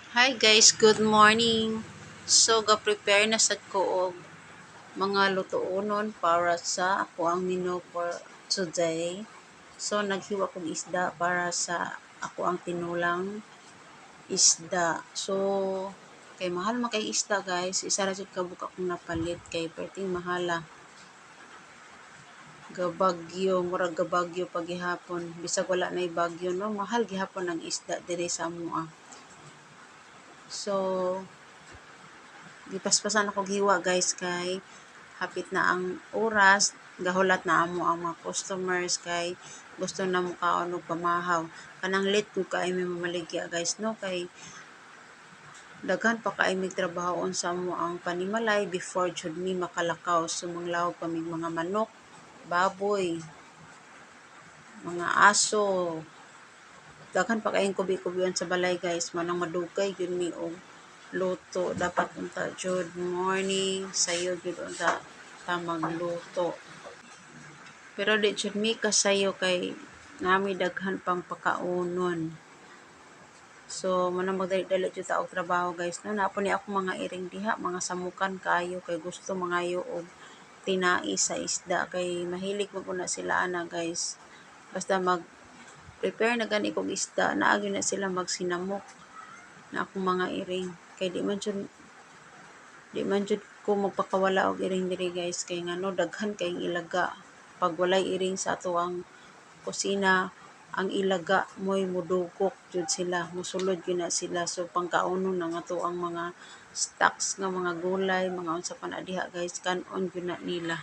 Hi guys, good morning. So ga-prepare na sad ko og mga lutuonon para sa ako ang menu for today. So naghiwa kog isda para sa ako ang tinulang isda. So kay mahal man kay isda, guys, isa ra jud ka buok akong napalit kay perting mahala. Gabagyo, murag gabagyo pa gihapon. Bisag wala nay bagyo, no, mahal gihapon ang isda diri sa amoa. So gipaspasan ako hiwa, guys, kay hapit na ang oras, gahulat na amo ang mga customers kay gusto na mo kaon og pamahaw. Kanang late ko kaayo mi mamaligya, guys, no, kay daghan pa kaayo mig trabahoon sa amo ang panimalay before jud mi makalakaw. So manglawog pa mig mga manok, baboy, mga aso. Daghan pa kaayong kubi-kubion sa balay, guys, manang madugay gyud mi og luto. Dapat unta jud morning sayo jud unta ta magluto. Pero di jud mi kasayo kay nami daghan pang pakaonon. So mao na magdali-dali jud ta og trabaho, guys, no. Naa po ni akong mga iring diha, mga samukan kaayo kay gusto mangayo og tinai sa isda kay mahilig man pud na sila ana, guys. Basta mag prepare na gani kog isda, naa gyud na sila magsinamok na akong mga iring kay di man jud ko magpakawala og iring diri, guys, kay ngano daghan kaayong ilaga. Pag walay iring sa atoang kusina, ang ilaga mo'y mudugok jud sila, mosulod gyud na sila. So pangkaonon ang atoang mga stocks nga mga gulay, mga unsa pa na diha, guys, kan-on gyud na nila.